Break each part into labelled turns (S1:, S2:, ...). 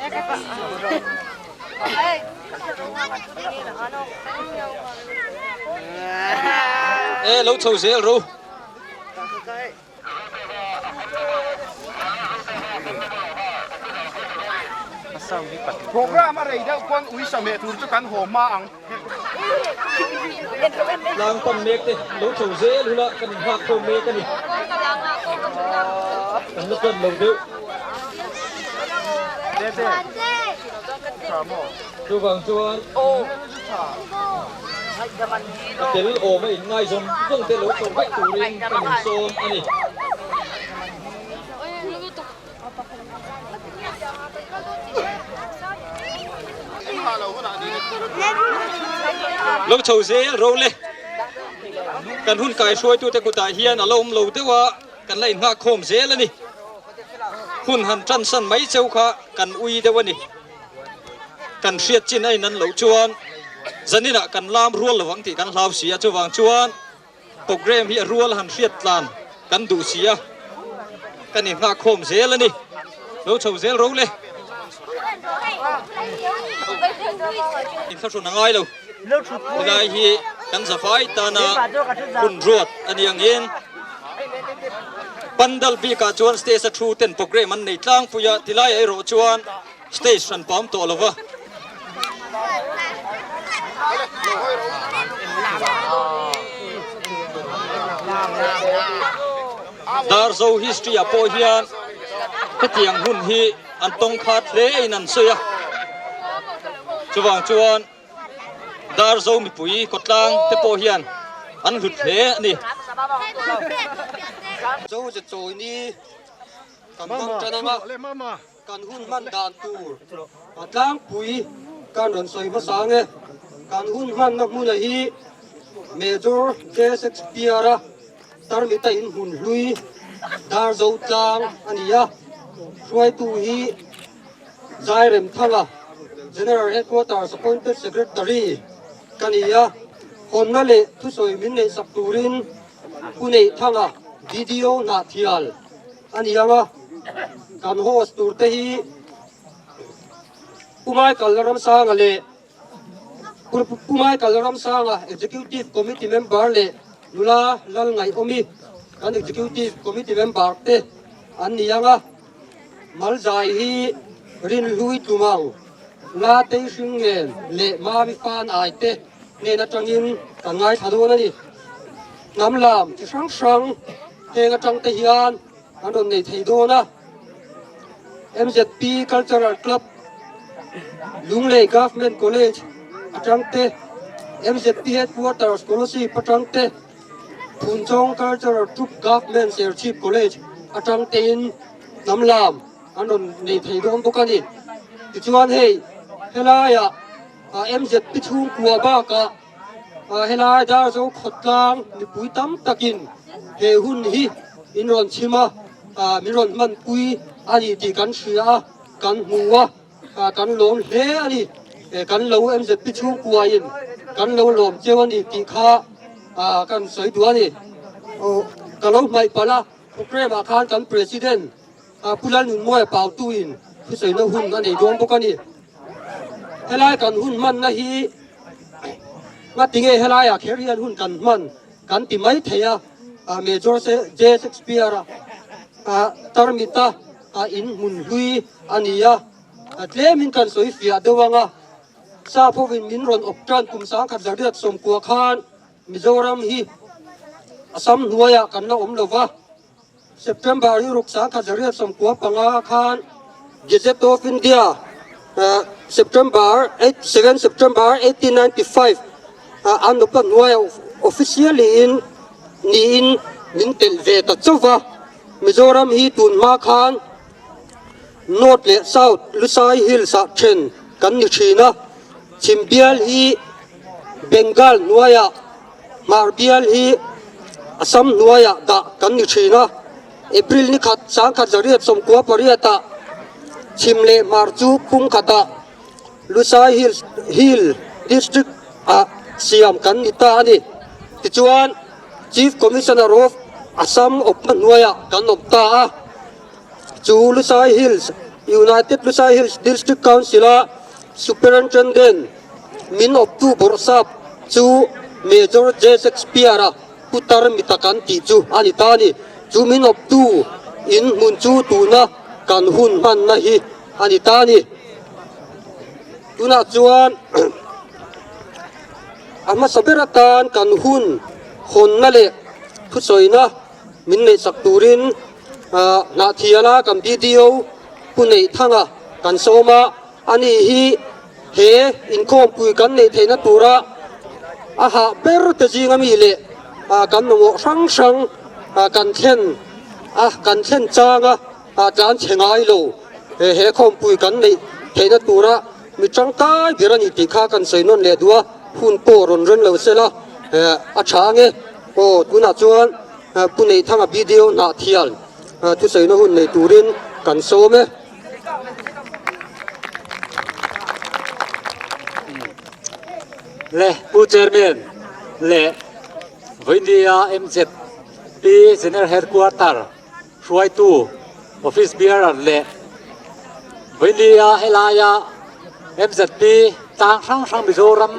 S1: E lo chho zel ro.
S2: Program a rei deuh pawn uisa meh tur chu kan haw hma ang.
S1: Tlang pan mek te lo chho zel hula kan inghak khawm mek a ni. Kan la tan lo deuh. Chuvang chuan a tel awm a inngai zawng zawng te lo chho vek turin kan insawm a ni. Lo chho zel ro le. Kan hun kai hruaitute kutah hian a la awm lo deuh a, kan la inghak khawm zel a ni. Hun han tansan mai cheu kha kan ui deuh a ni. Kan hriat chin a inan loh chuan zaninah kan lam rual lo ang tih kan hlau si a, chuvang chuan Programme hi a rual han hriat tlan kan duh si a, kan inghak khawm zel a ni. Lo chho zel ro le. Inthlahrun a ngai lo. Helai hi kan zafai tana hun ruat a ni angin Pandal bikah chuan stage a thu ten programme an nei tlangpui a, tilai erawh chuan Stage hran pawm tawh lo va. Darzo history ah pawh hian hetiang hun hi an tawng khat hle in an sawi a. Chuvang chuan Darzo mipui khawtlang te pawh hian an hlut hle a ni.
S3: Zo ze chawi ni kan hmang tan ang a. Kan hun hman dan tur a tlangpui kan rawn sawi hmasa ang e. Kan hun hmanna hmuna hi Major J. Shakespeare-a tarmita in hmun hlui Darzo tlang a ni a. Hruaitu hi Zairem Thanga, General Headquarters Appointed Secretary ka ni a. Hawnna leh thusawi min neihsak turin Pu Neihthanga, BDO Hnahthial a ni ang a, kan host tur te hi Pu Michael Ramsanga leh Pu Michael Ramsanga Executive Committee member leh nula Lalngaihawmi kan Executive Committee member te an ni ang a, Malzai hi Rinhlui Tlumang, Latei Hringngen leh Mami Fan Ai te hnen atangin kan ngaithla dawn a ni. Hnam lam chi hrang hrang heng atang te hian an rawn nei thei dawn a. MZP Cultural Club, Lunglei Government College atang te, MZP Headquarters Kolasib atang te, Phunchawng Cultural Troupe Government Serchhip College atang tein hnam lam an rawn nei thei dawn bawk a ni. Tichuan hei helaiah MZP chhungkua bakah Helai Darzo khawtlang mipui tam takin he hun hi in rawn chhim a, min rawn hmanpui a ni tih kan hria a, kan hmu a, kan lawm hle a ni. Kan lo MZP chhungkuain kan lo lawm cheu a ni tih kha kan sawi duh a ni. Ka lo hmaih palh a, programme ah khan kan President Pu Lalnunmawia Pautuin thusawina hun a nei dawn bawk a ni. Helai kan hun hmanna hi ngatinge helaiah kher hian hun kan hman kan ti mai thei a, Major J Shakespeare-a tarmita in hmun hlui a ni a, tlemin kan sawi fiah deuh ang a, Sap hovin min rawn awp tan kum 1990 khan Mizoram hi Assam hnuaiah kan la awm lo va. September hi ruk 1995 khan Gazette of India September 8 7 September 1895 an upa hnuaia officially in niin min telh ve ta chauh va. Mizoram hi tun hma khan North leh South Lusai Hills ah then kan ni thin a. Chhim bial hi Bengal hnuaiah Hmar bial hi Assam hnuaiah dah kan ni thin a, April ni khat 1998 ah chhim leh hmar chu pum khatah Lusai Hills Hill District ah siam kan ni ta a ni. Tichuan Chief Commissioner of Assam awpna hnuaiah kan awm ta a, chu Lusai Hills United Lushai Hills District Council-a Superintendent min awptu bawrhsap chu Major J. Shakespeare-a putar mi tak an tih chu a ni ta a ni. Chu min awptu in hmun chu tuna kan hun hmanna hi a ni ta a ni. Tunah chuan a hmasa ber atan kan hun hawnna leh thusawina min neihsak turin Hnahthiala kan BDO Pu Neihthanga kan sawm a, ani hi he inkhawmpui kan neih theihna tura a hah ber te zinga mi leh kan mamawh hrang hrang kan thlen a kan thlen changa tlan chhe ngai lo. He khawmpui kan neih theihna tura mi tangkai ber a ni tih kha kan sawi nawn leh duh a, hun pawh rawn ren lo sela a tha ange. Aw tunah chuan Pu Neihthanga BDO Hnahthial thusawina hun nei turin kan sawm e.
S4: Le Pu Chairman leh Vawinia MZP General Headquarter hruaitu Office Bearer leh Vawinia helaia MZP tlang hrang hrang Mizoram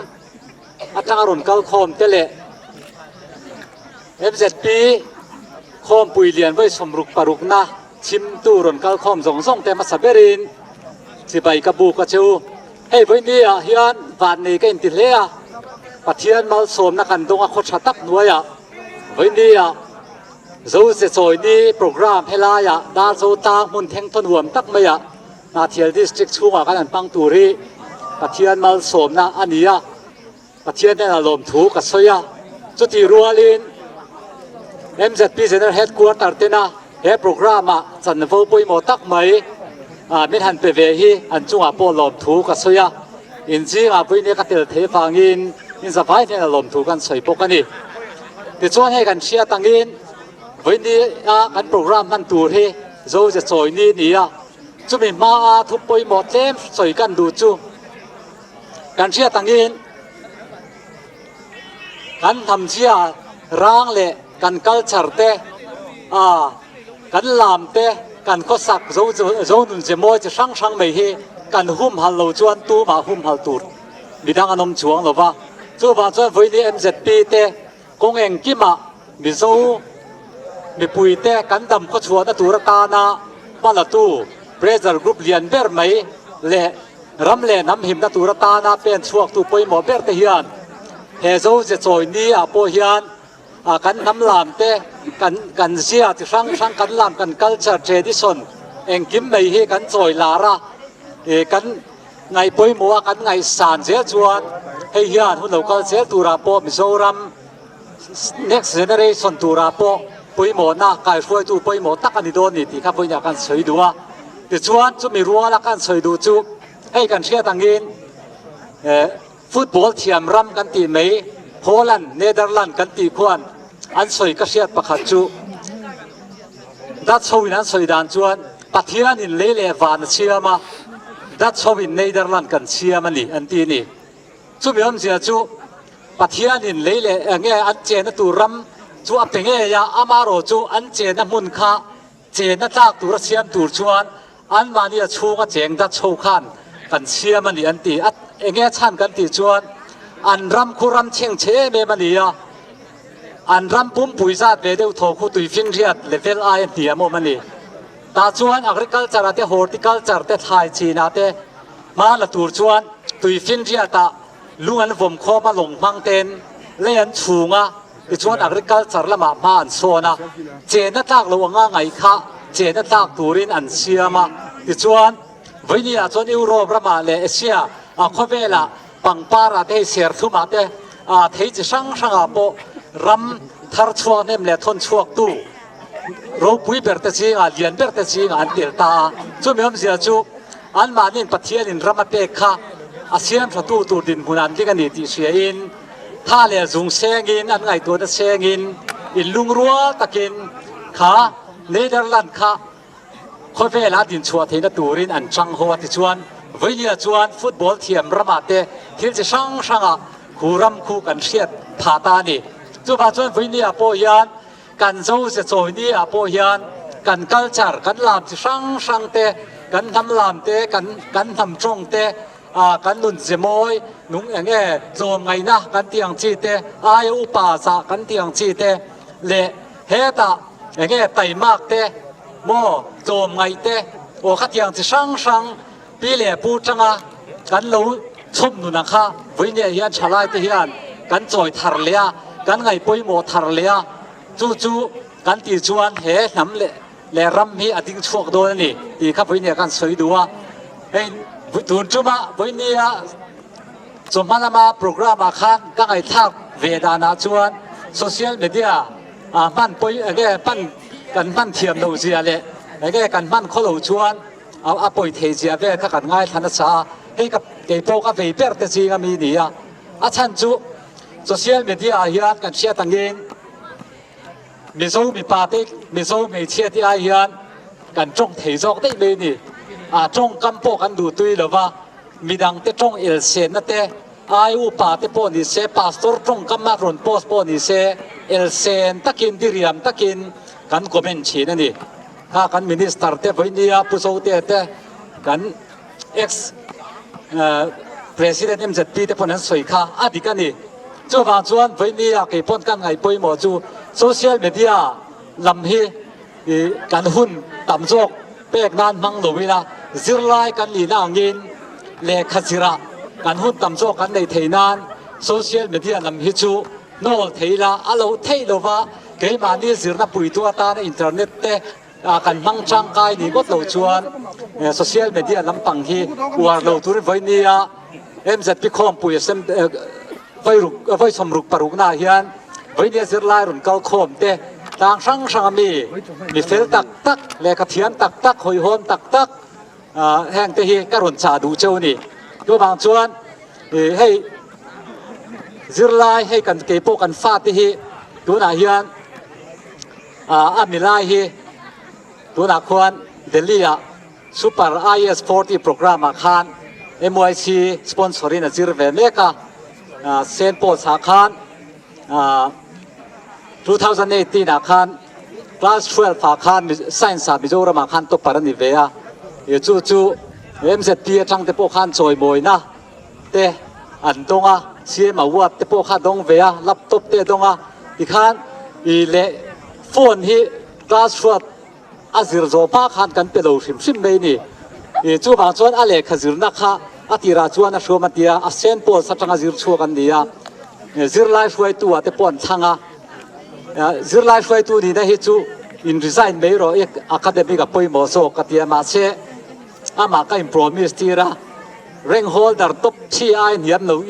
S4: atanga rawn kal khawm te leh MZP khawmpui lian vawi 66na chhimtu rawn kal khawm zawng zawng te hmasa berin chibai ka buk a che u. Hei vawiini ah hian vannei ka inti hle a, Pathian malsawmna kan dawng a khaw tha tak hnuaiah vawiini ah Zoze chawini programme helaiah Darzo tlang hmun thengthaw nuam tak maiah Hnahthial District chhungah kan han hmang tur hi Pathian malsawmna a ni a, Pathian hnenah lawmthu ka sawi a. Chutih rualin MZP General Headquarter tena he programme-ah chanvo pawimawh tak mai min han pe ve hi an chungah pawh lawmthu ka sawi a. Inzingah vawinia ka tel theih avangin inzavai hnenah lawmthu kan sawi bawk a ni. Tichuan hei kan hriat angin vawinia kan programme hman tur hi Zoze chawini a ni a. Chumi hmaa thu pawimawh tlem sawi kan duh chu kan hriat angin kan hnamzia rang leh kan culture te kan lam te kan khawsak zonun ze mawi chi hrang hrang mai hi kan humhal lo chuan tumah humhal tur midang an awm chuang lo va. Chuvang chuan vawiin MZP te Kawng engkimah Mizo mipuite kan dam khawchhuahna tur atana hmalatu pressure group lian ber mai leh ram leh hnam himna tur atana pen chhuaktu pawimawh ber te hian he Zoze chawi ni ah pawh hian kan hnam lam te kan kan zia chi hrang hrang kan lam kan culture tradition engkim mai hi kan chawi lar a kan Ngaih pawimawh a kan ngaihsan zel chuan hei hian hun lo kal zel turah pawh Mizoram next generation turah pawh pawimawhna kaihruaitu pawimawh tak a ni dawn ni tih kha vawiinah kan sawi duh a. Tichuan chumi ruala kan sawi duh chu hei kan hriat angin football thiam ram kan tih mai Holland, Netherland kan tih khuan an sawi ka hriat pakhat chu Dutch hoin an sawi dan chuan Pathianin lei leh van a siam a, Dutch hoin Nederland kan siam a ni an ti a ni. Chumi awmzia chu Pathianin lei leh eng nge an chenna tur ram chu a pe ngei a, amaherawh chu an chenna hmun kha chenna tlak tura siam tur chuan anmahni a chhunga cheng Dutch ho khan kan siam a ni an ti. A eng nge chhan kan tih chuan an ram khu ram chhengchhe em em a ni a. An ram pumpui zat ve deuh thaw khu tuifinriat level aia hniam awm a ni. Tah chuan agriculture ah te horticulture te thlai chin ah te hma la tur chuan tuifinriat ah lung an vawm khawm a lawng hmang ten lei an chhung a tichuan agriculture lamah hma an sawn a chenna tlak loh anga ngaih kha chenna tlak turin an siam a tichuan vawiini ah chuan Europe ramah leh Asia ah khawvelah Pangpar ah te hei serthlum ah te thei chi hrang hrang ah pawh ram thar chhuak hnem leh thawn chhuak tu ropui ber te zingah lian ber te zingah an tel ta a. Chumi awmzia chu anmahniin Pathianin ram a pek kha a siam tha tu tur dinhmun an ding a ni tih hria in tha leh zung sengin an ngaihtuahna sengin inlungrual takin kha Netherland kha Khawvela dinchhuah theihna turin an chang ho a tichuan Vawinia chuan football thiam ramah te thil chi hrang hrangah khu ram khu kan hriat phah ta a ni. Chuvang chuan Vawinia pawh hian kan Zoze chawini ah pawh hian kan culture kan lam chi hrang hrang te. Kan hnam lam te, kan kan hnam tawng te, ah kan nun ze mawi nung eng nge tlawm ngaihna kan tih ang chi te, aia upa zah kan tih ang chi te leh hetah eng nge taimak te maw tlawm ngaih te aw khatiang chi hrang hrang pi leh pu tanga kan lo chhawm nun ang kha vawinia hian thalai te hian kan chawi thar leh a, kan ngaih pawimawh thar leh a, chu chu kan tih chuan he hnam leh leh ram hi a ding chhuak dawn a ni tih kha vawinia kan sawi duh a. Hei tun tuma vawinia chawhma lama program ah khan ka ngaihthlak ve danah chuan social media ah hman pawi enge hman kan hman thiam loh zia leh enge kan hman khaw lo chuan a pawi thei zia vel kha kan ngaithla nasa a. Hei ka keipawh ka vei ber te zing ami ni a. A chhan chu social media ah hian kan hriat angin Mizo mipa te, Mizo hmeichhia te ai hian kan tawng thei zawk daih mai a ni. A tawngkam pawh kan duh tui lo va, midang te tawng elsenna te, ai upa te pawh ni se, pastor tawngkam a rawn post pawh ni se, elsen takin, diriam takin kan comment thin a ni. Kha kan minister te vawinia Pu Zote te kan ex President MZP te pawn an sawi kha a dik a ni. Chuvang chuan vawinia kei pawn kan ngaih pawimawh chu social media lam hi kan hun tam zawk pek nan hmang lo ila zirlai kan nihna angin lehkha zirah kan hun tam zawk kan neih theih nan social media lam hi chu hnawl thei ila a lo theih lova keimahni zirna puitu atana internet te kan hmang tangkai ni ngawt lo chuan social media lampang hi uar lo turin vawinia MZP khawmpui vawisawmruk paruknaah hian vawinia zirlai rawn kal khawm te tlang hrang hrang ami mi fel tak tak lehkha thiam tak tak hawihhawm tak tak heng te hi ka rawn chah duh cheu a ni. Chuvang chuan hei zirlai hei kan keipawh kan fate hi tunah hian A milai hi tunah khuan Delhi-ah Super IAS 40 programme-ah khan MYC sponsor-in a zir ve mek a, Saint Paul's-ah khan 2018-ah khan class 12-ah khan Science-ah Mizoram-ah khan topper a ni ve a, chu chu MZP atang te pawh khan chawimawina te an dawng a, CM award te pawh kha a dawng ve a, laptop te a dawng a, tikhan ih leh phone hi class hruat a zir zawh hma khan kan pe lo hrim hrim mai a ni. Ih chuvang chuan a lehkha zirna kha a tirah chuan a hruam a tia, a Saint Paul's atanga zir chhuak an ni a, zirlai hruaitu ah te pawh an thlang a, zirlai hruaitu nihna hi chu in resign mai rawh i academic a pawimawh zawk ka tia mahse amah ka in promise tir a. Rank holder top thi ai hniam lo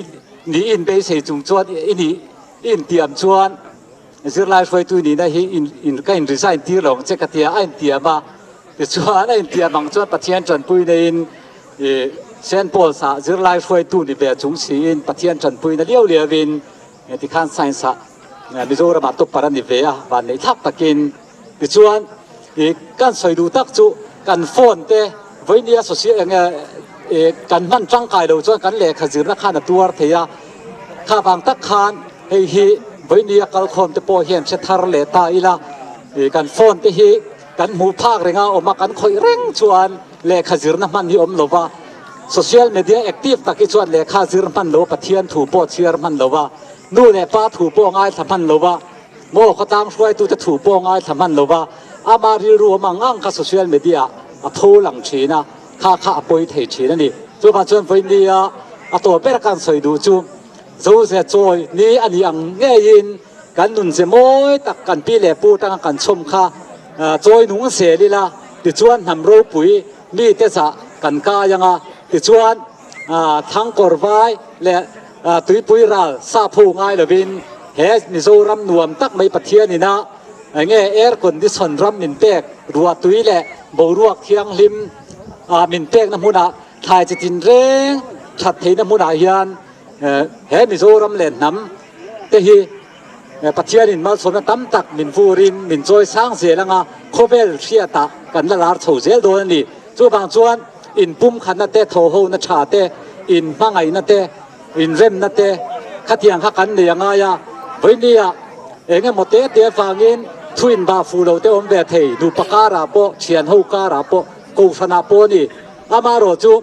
S4: ni in beisei chung chuan i nih i intiam chuan zirlai hruaitu nihna hi in ka in resign tir lo ang che ka tia a intiam a tichuan a intiam ang chuan Pathian tanpui neiin i Saint Paul's ah zirlai hruaitu ni ve chung siin Pathian tanpuina liau liau in tikhan science ah Mizoram ah topper a ni ve a van neih thlak takin Tichuan, i kan sawi duh tak chu kan phone te vawinia social eng nge i kan hman tangkai lo chuan kan lehkha zirna khan a tuar thei a, kha vang tak khan hei hi vawinia kalkhawm te pawh hian hre thar leh ta ila i kan phone te hi kan hmuh phak renga awm a, kan khawih reng chuan lehkha zirna hman hi awm lo va, social media active tak hi chuan lehkha zir hman lo a, Pathian thu pawh chhiar hman lo va, nu leh pa thu pawh ngaithla hman lo va. Maw khawtlang hruaitute thu pawh ngaithla hman lo va, ama rilru awm ang ang kha social media a tho lang thin a, kha kha a pawi thei thin a ni. Chuvang chuan vawinia a tawp ber kan sawi duh chu Zoze chawi ni a nih ang ngeiin kan nunze mawi tak kan pi leh pu tanga kan chhawm kha chawi nung zel ila, tichuan hnam ropui mite zah kan kai ang a, tichuan Thangkawr vai leh Tuipui ral sapho ngai lovin he Mizoram nuam tak mai Pathian ina enge air condition ram min pek ruah tui leh boruak thianghlim min pekna hmunah thlai chi tin reng that theihna hmunah hian he Mizoram leh hnam te hi Pathian in malsawmna tam tak min vurin min chawi sang zel anga khawvel hriatah kan la lar chho zel dawn a ni. Chuvang chuan in pumkhatna te, thawhhona tha te, in hmangaihna te, in remna te khatiang kha kan nei a ngai a. Vawinia eng emaw te te avangin thu inbah fuh lo te awm ve thei, nupa karah pawh, thianho karah pawh. Kohhranah pawh a ni. Amaherawhchu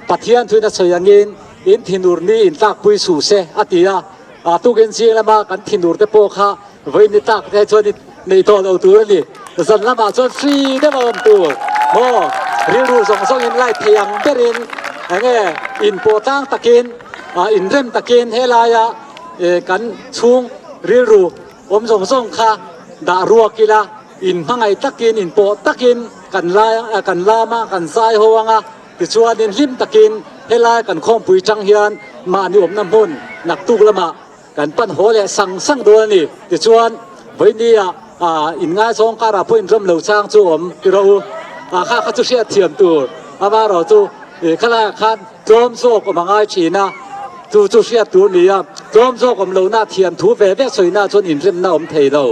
S4: Pathian thuin a sawi angin in thinur ni in tlakpui suh se a ti a, a tukin zing lama kan thinur te pawh kha vawiin ni tlak te chuan nei tawh lo tur a ni. Zan lamah chuan free deuh a awm tur maw? Rilru zawng zawngin light thei ang berin enge inpawh tlang takin inrem takin helaia kan chhung rilru awm zawng zawng kha dah ruak ila inhmangaih takin inpawh takin kan lai kan lam a kan zai ho ang a tichuanin hlim takin helai kan khawmpui tang hian mahni awmna hmun naktuk lamah kan pan haw leh sang sang dawn a ni. Tichuan vawinia ah inngaizawng karah pawh inrawm lo chang chu awm ti rawh u. Ah kha kha chu hriatthiam tur amaherawh chu ih khalaiah khan tlawm zawk awm a ngai thin a, chu chu hriat tur a ni a, tlawm zawk awm lohna thiam thu ve ve sawina chuan inremna awm thei lo.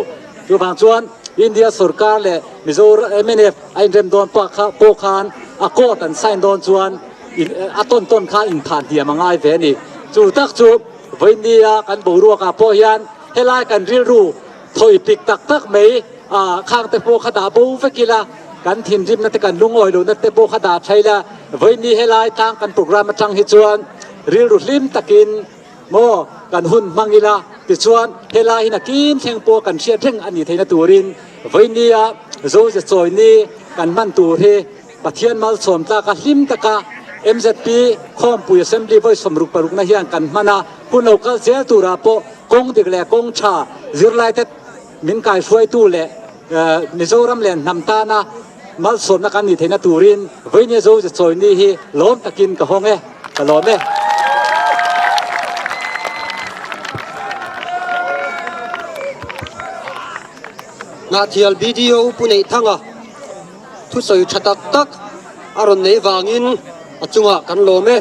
S4: Chuvang chuan India sorkar leh Mizoram mnf a inrem dawn pawh kha pawh khan a court an sign dawn chuan a tawn tawn kha inphah hniam a ngai ve a ni. Chu tak chu vawinia kan boruakah pawh hian helai kan rilru thawi pik tak tak mai ah khang te pawh kha dah bo vek ila, kan thinrimna te kan lungawi lohna te pawh kha dah tha ila, vawiini helai tlang kan program atang hi chuan rilru hlim takin maw kan hun hmang ila tichuan helai hi nakin thleng pawh kan hriat reng a nih theihna turin vawinia Zoze chawini kan hman tur hi Pathian malsawm tlaka hlim taka MZP Khawmpui Assembly vawi 66 na hian kan hman a, hun lo kal zel turah pawh kawng dik leh kawng tha zirlaite min kaihruaitu leh Mizoram leh hnam tana malsawmna kan nih theihna turin vawinia Zoze chawini hi lawm takin ka hawng e, ka lawm e.
S3: Hnahthial BDO Pu Neihthanga thusawi tha tak tak a rawn nei vangin a chungah kan lawm e.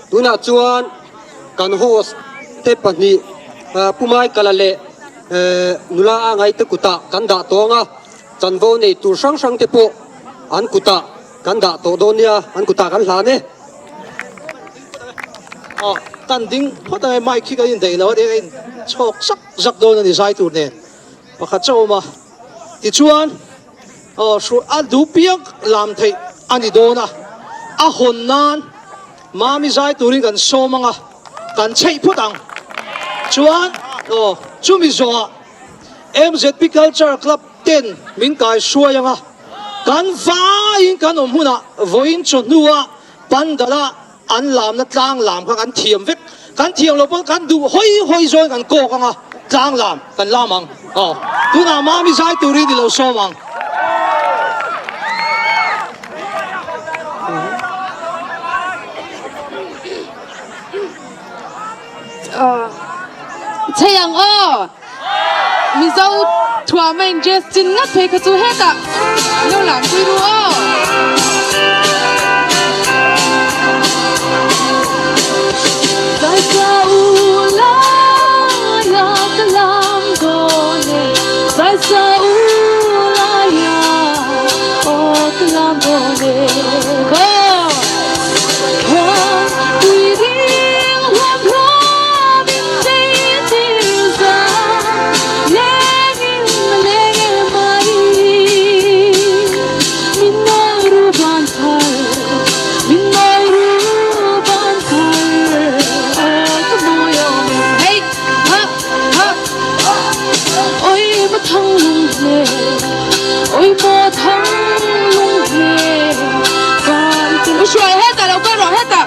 S3: Tunah chuan kan host te pahnih Pu Maikala leh nula a ngaite kutah kan dah tawng a, chanvo nei tur hrang hrang te pawh an kutah kan dah tawh dawn nia, an kutah kan hlan e.
S5: Aw, kan ding phawt ang e, mic hi kan indaih lo a nia, ka inchhawk zak zak dawn a ni zai tur nen pakhat chauh a awm a, tichuan. Aw hruai a duh piang lam theih a ni dawn a, a hawn nan Mami zai turin kan sawm ang a, kan chheih phawt ang. Chuan aw chumi zawhah MZP Culture Club ten min kai hruai ang a, kan vaiin kan awm hunah vawiin chawhnuah Pandala An lamna tlang lam kha kan thiam vek, kan thiam lo pawn kan duh hawi hawi zawn kan kawk ang a, tlang lam kan lam ang. Aw, tunah Mami zai turin i lo sawm ang.
S6: Chei ang aw! Mizo thuam a in dress chin ngat phei kha chu hetah lo lam pui ru aw. Zaisa u laia ka lam dawn e Zaisa u laia aw ka lam dawn e Go! Hruai hetah lo kal rawh hetah.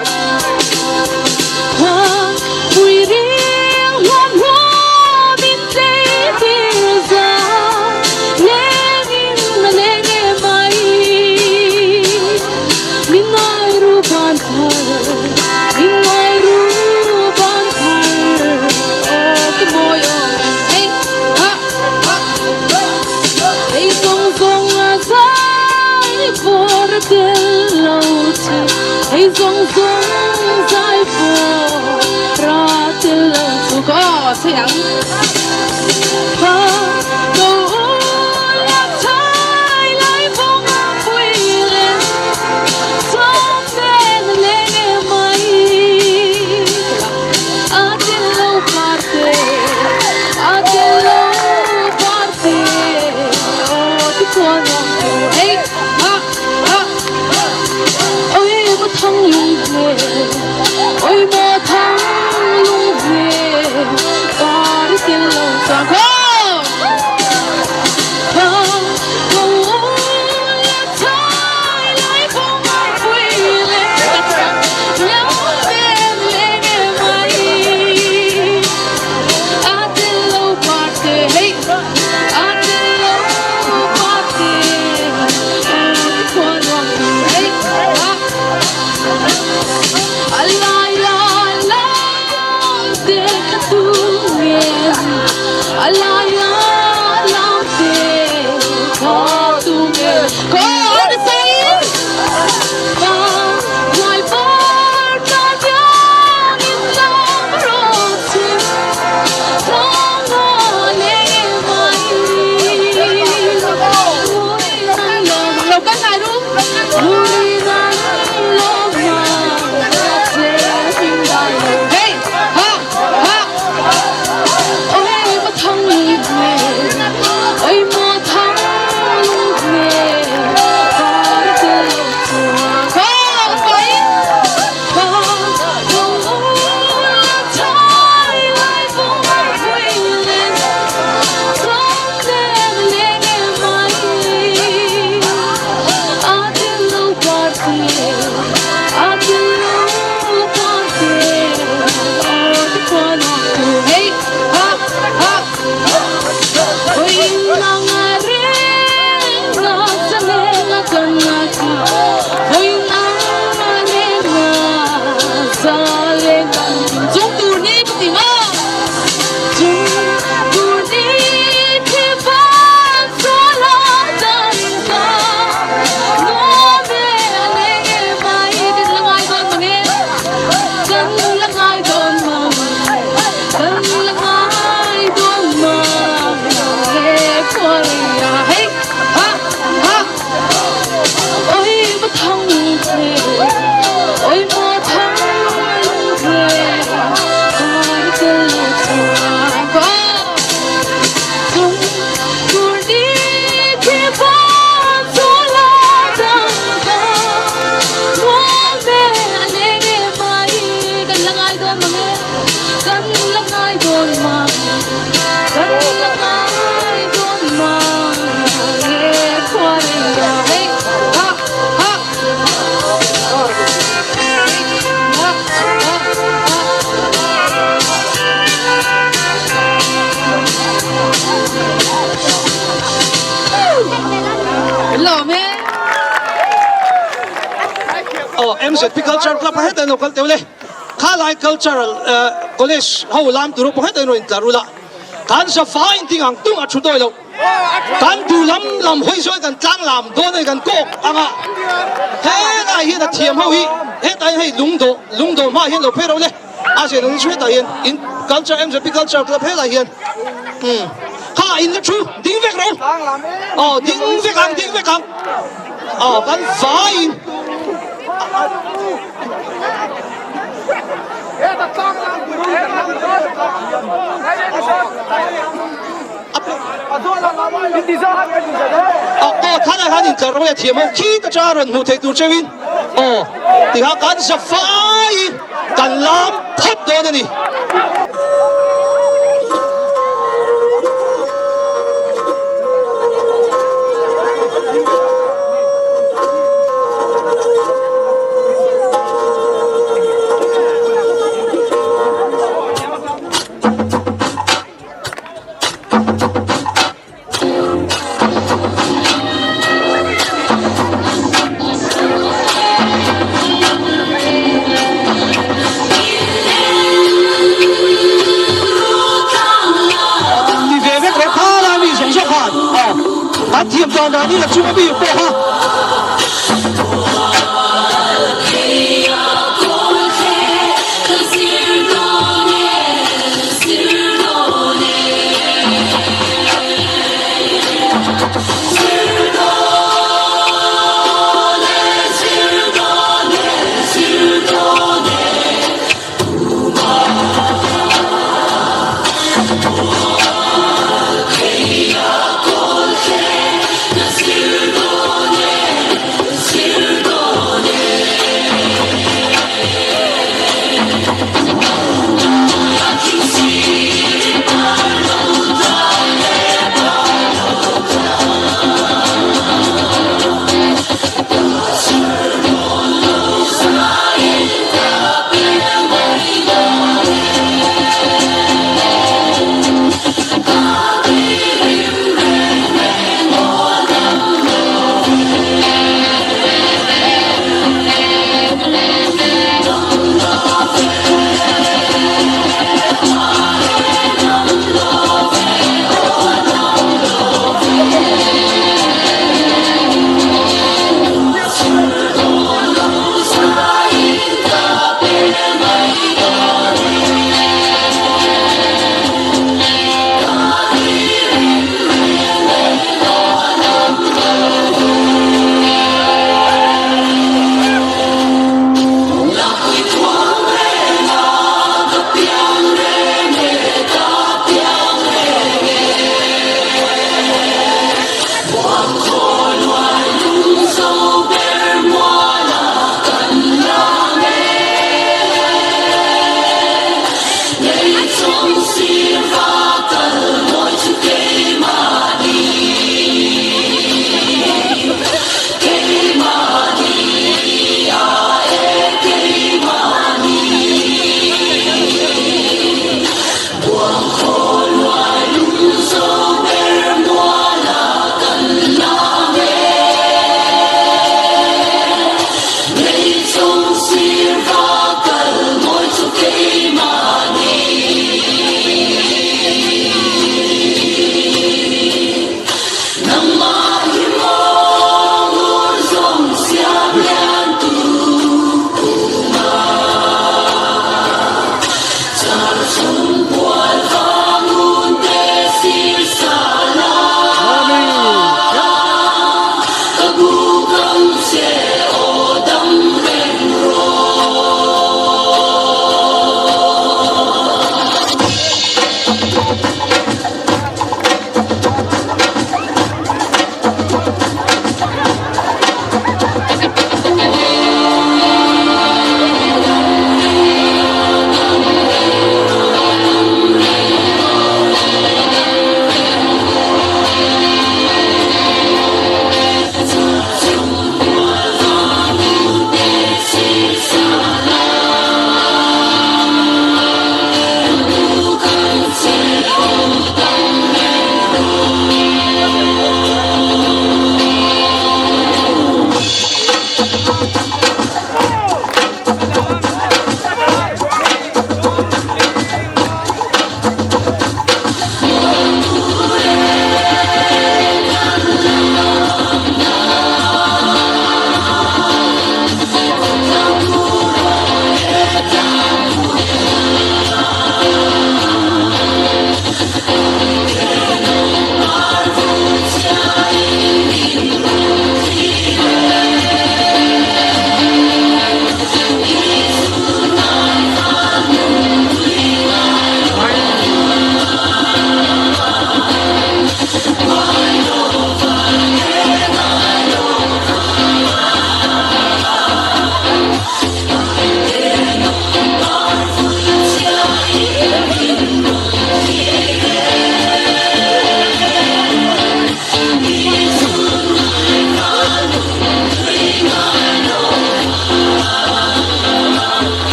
S5: Oh, MZP Culture Club hetah lo kal teuh le. Khalai Cultural College ho lam tur pawh hetah in rawn intlar ula. Kan za fai in ting ang tung a thu dawi lo. Kan duh lam lam hawi zawi kan tlang lam dawn a ni kan kawk ang a. Helai hian a thiam ho hi hetah hian hei lungdawh lungdawh hmaah hian lo phei ro le. A zir ang chu hetah hian in Culture MZP Culture Club helai hian umm kha in la thu ding vek ro. Aw ding vek ang ding vek ang. Aw kan vaiin. Aw thanah khan intlar rawng leh thiam ho khi ta cha rawn hmuh theih tur cheuhin aw tikha kan za faiin kan lam phawt dawn a ni. Ti ve vek reng kha lai mi zawng zawng khan aw an thiam dan dan hi a chung a mi pawh kha.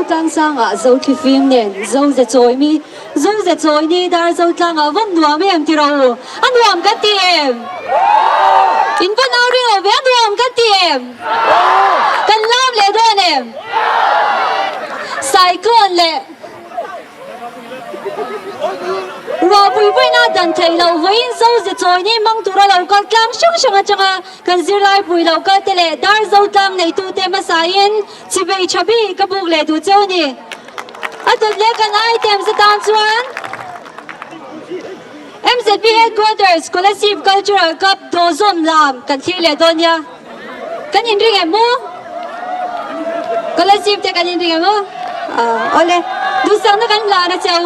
S7: Tlangsangah Zo thlifim nen Zo ze chawi mi, Zo ze chawi ni Darzo tlangah vawn nuam em ti rawh u, a nuam kan ti em? In va nau ring lo ve, a nuam kan ti em? Kan lam leh dawn em? Cyclone leh Ruahpui vawiina dan theih loh vawiin Zo ze chawi ni hmang tura lo kal tlang hrang hrang atanga kan zirlai pui lo kal te leh Darzo tlang neitute hmasain Chivei tha bik ka buk leh duh cheu ni. A dawt leh kan items atan chuan MZP Headquarters Kolasib Cultural Cup dawhzawm lam kan thlir leh dawn nia. Kan inring em maw? Kolasib te kan inring em maw? Awle, duhsakna kan hlan a cheu.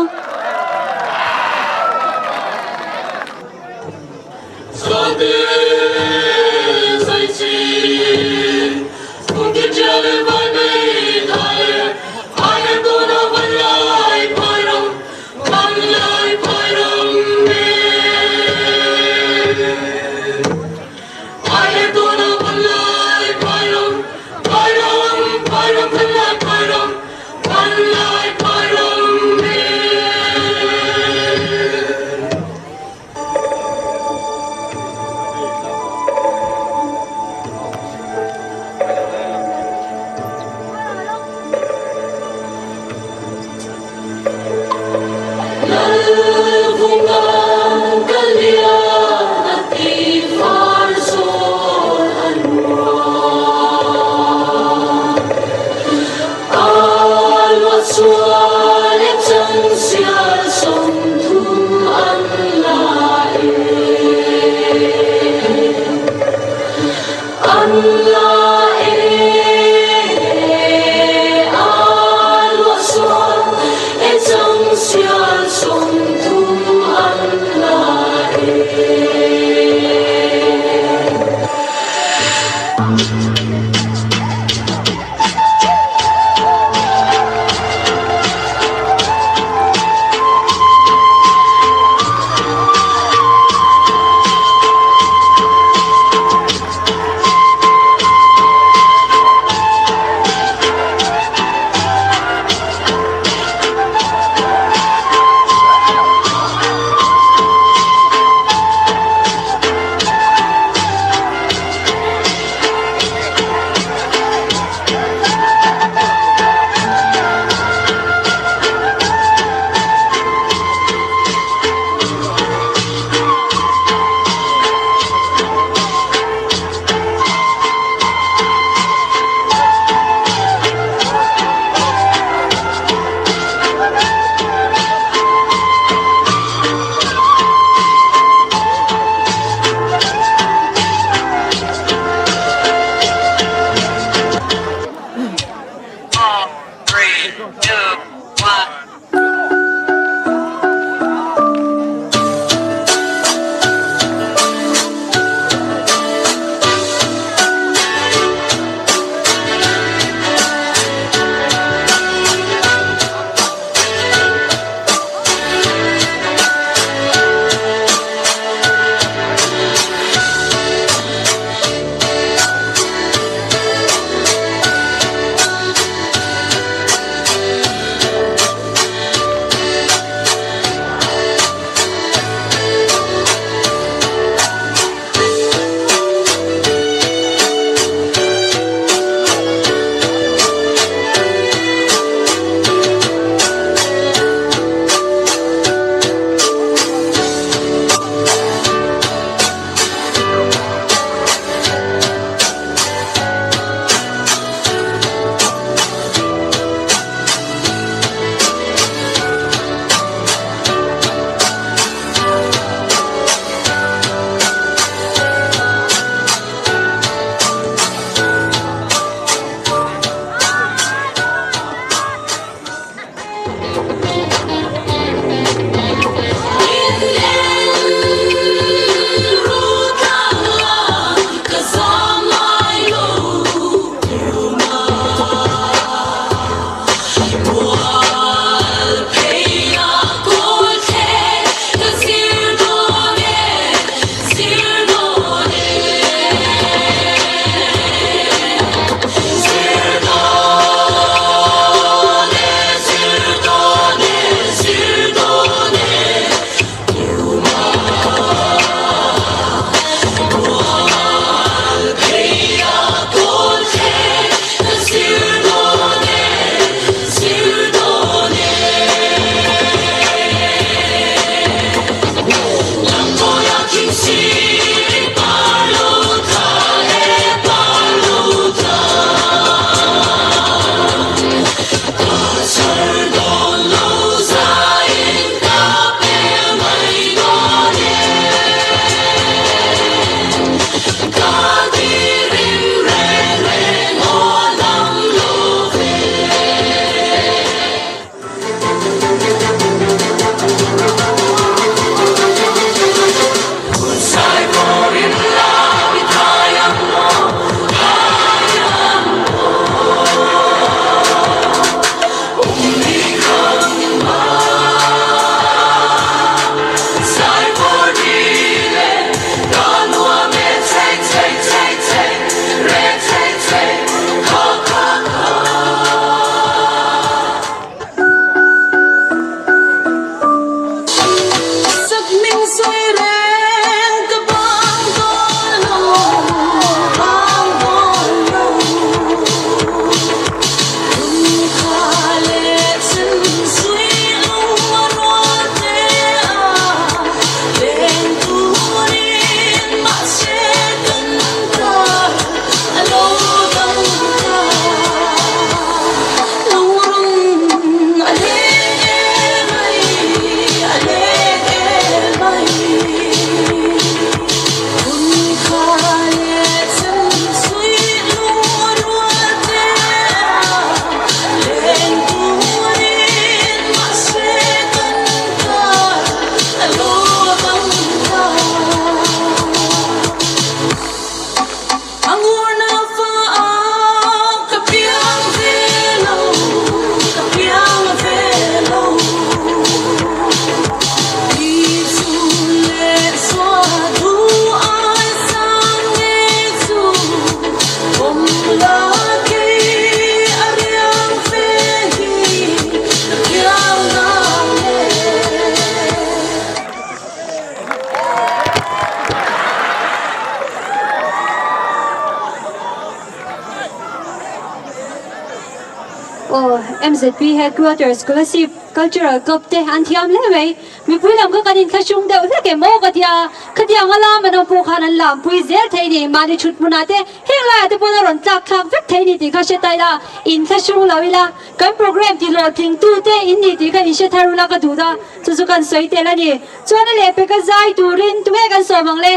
S7: MZP Headquarters Kolasib Cultural Club te an thiam hle mai. Mipui lam kha kan inthlahrung deuh hlek em aw ka tia, khatiang a lam an awm pawh khan an lampui zel thei ni, mahni thut hmunah te heng laiah te pawn a rawn tlak thlak vek thei ni tih kha hre ta ila, inthlahrung lo ila, kan programme ti hlawhtling tu te in ni tih kha inhre thar ula ka duh ta, chu chu kan sawi tel a ni. Chuan a lehpek a zai turin tunge kan sawm ang le?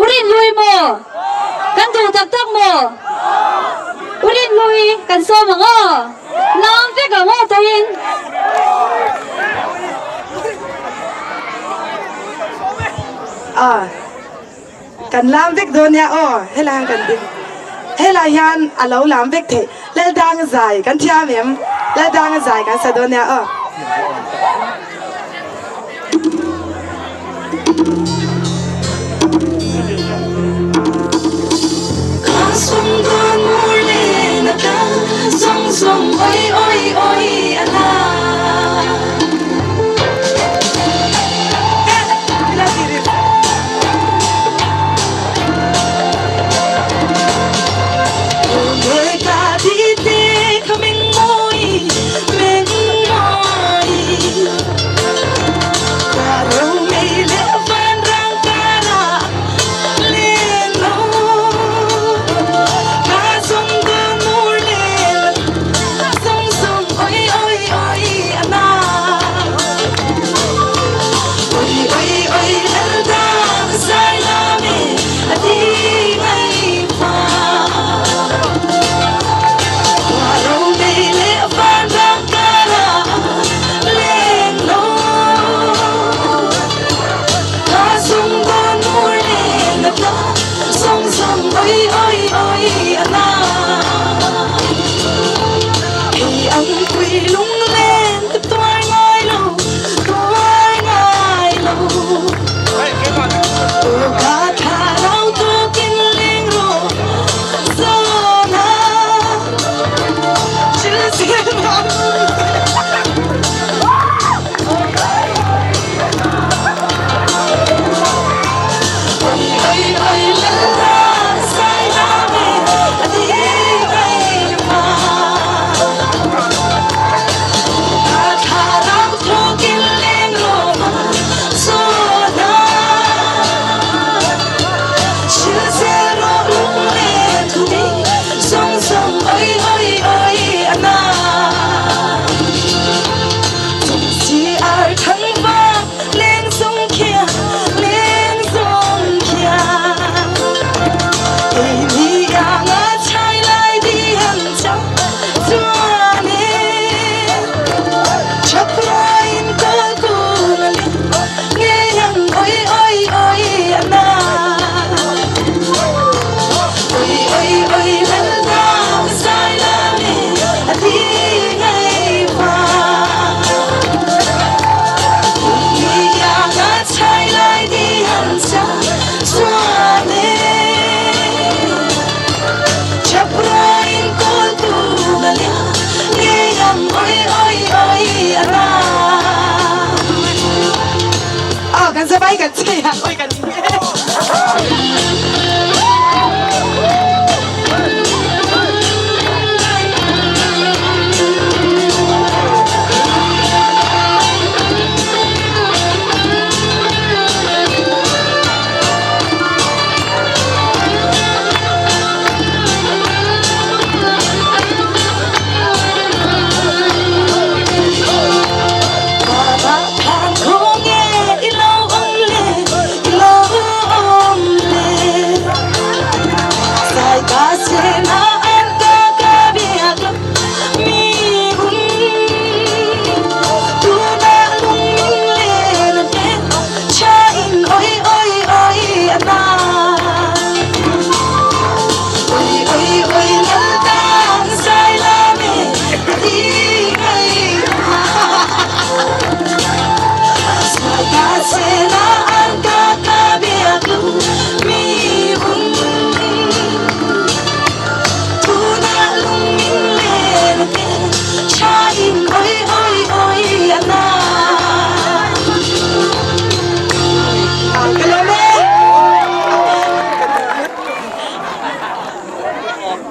S7: U Rinhlui maw? Kan duh tak tak maw? U Rinhlui kan sawm ang aw? Lam vek ang aw tawhin.
S8: A kan lam vek dawn nia aw helai hian kan ding helai hian a lo lam vek theih Laldanga zai kan thiam em Laldanga zai kan sa dawn nia aw.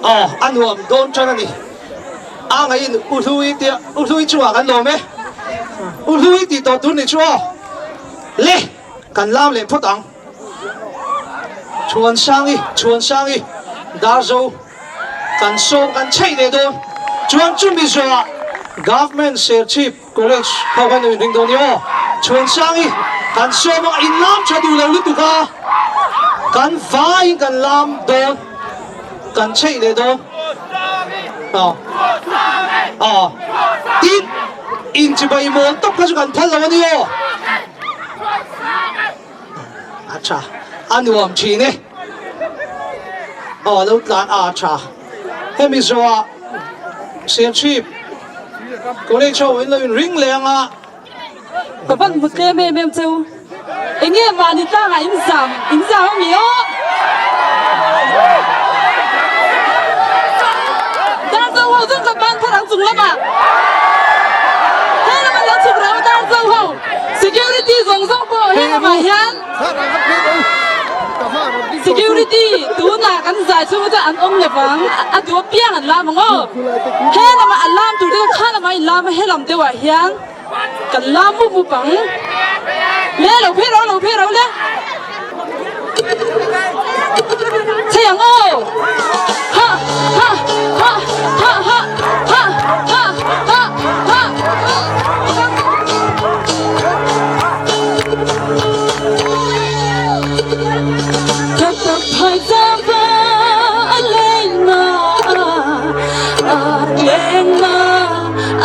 S5: Aw, a nuam dawn tan a ni. A ngaiin U Hlui tia U Hlui chungah kan lawm e. U Hlui tih tawh tur nih chu aw. Le kan lam leh phawt ang. Chhuansangi Chhuansangi Darzo kan sawm kan chheih leh dawn. Chuan chumi zawhah Government Serchhip College ho khan in ring dawn i aw. Chhuansangi kan sawm a in lam tha duh lo lutuk a. Kan vaiin kan lam dawn. Kan chheih leh dawn. Aw. Aw. Tin in chibai mawl tawp kha chu kan phal lo a ni aw. A tha. A nuam thin e. Aw lo tlan a tha. Hemi zawhah Serchhip College ho in lo in ring leh ang a.
S6: Ka van hmu tlem em em cheu. Enge mahni tlangah in zam in zam ami aw. Darzo ho chu ka ban thar ang chung lamah. He lamah lo chhuk rau Darzo ho security zawng zawng pawh he lamah hian security tunah kan zai chhung chu an awm lovang a duh apiang an lam ang aw. He lamah an lam tur te kha lamah in lam a he lam deuhah hian Kan lam mup mup ang. Le lo phei ro lo phei ro le. Chei ang aw. Ha ha ha ha ha ha ha ha ha. Ka tak phai chang pa a leng na a leng na.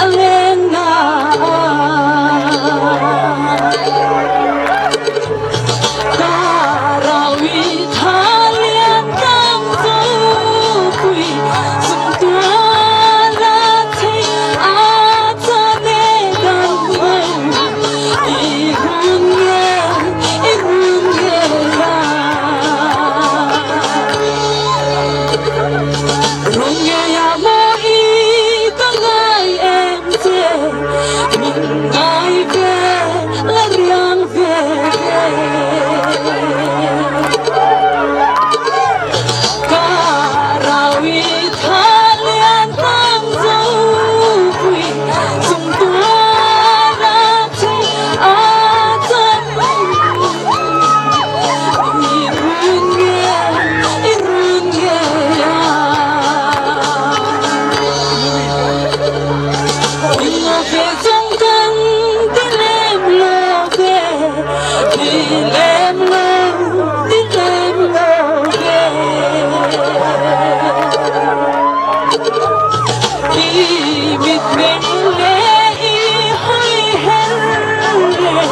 S6: A leng na Ka rawi tha lian tlang zo pui Sung tua la thei a cha ne dang ho I hun nge i hun nge la Rung nge ya mo i ka ngai em che Min ngai ve la riang ve ve Ka rau i tha lian tlang zo pui Chung tua ra che a chan I run nge i run nge a Lo ve zawng kan ti lem lo ve, ti lem lo, ti lem lo ve. I mit meng leh i hawi her leh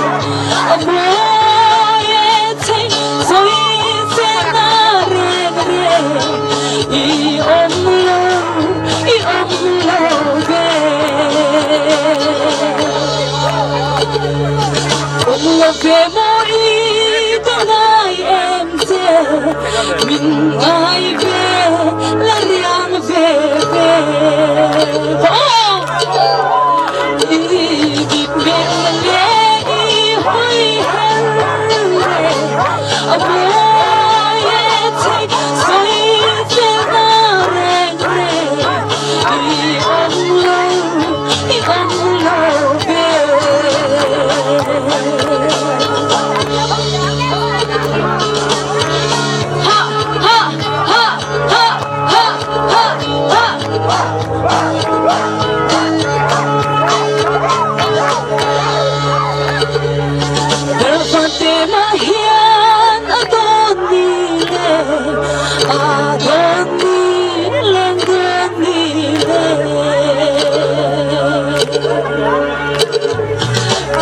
S6: a mawi e chei sawi che na reng reng i awm lo i awm lo ve. Awm lo ve maw i ka ngai em che min ngai ve la riang ve ve. I bik meng leh i hawi her leh a mawi e chei sawi che na reng reng i awm lo i awm lo ve. Ha ha ha ha ha ha ha. Darfate mah hian a dawn ni le, a dawn ni leng dawn ni le.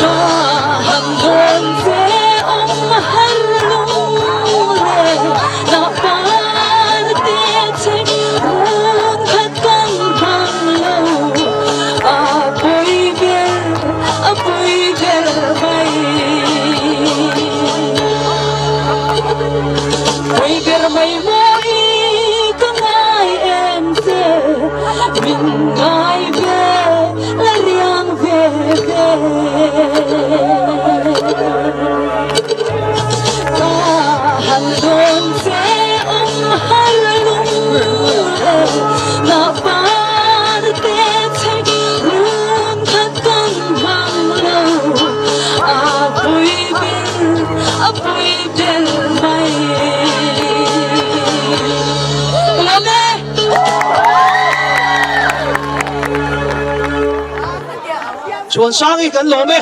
S6: Ka han dawn ve awm har lung le, na parte che run khat kan hmang lo, a pawi ber a pawi ber mai. Pawi ber mai maw i ka ngai em che, min ngai ve la riang ve ve. Ka han dawn che awm har lung le, na parte che.
S5: Chhuansangi kan lawm e.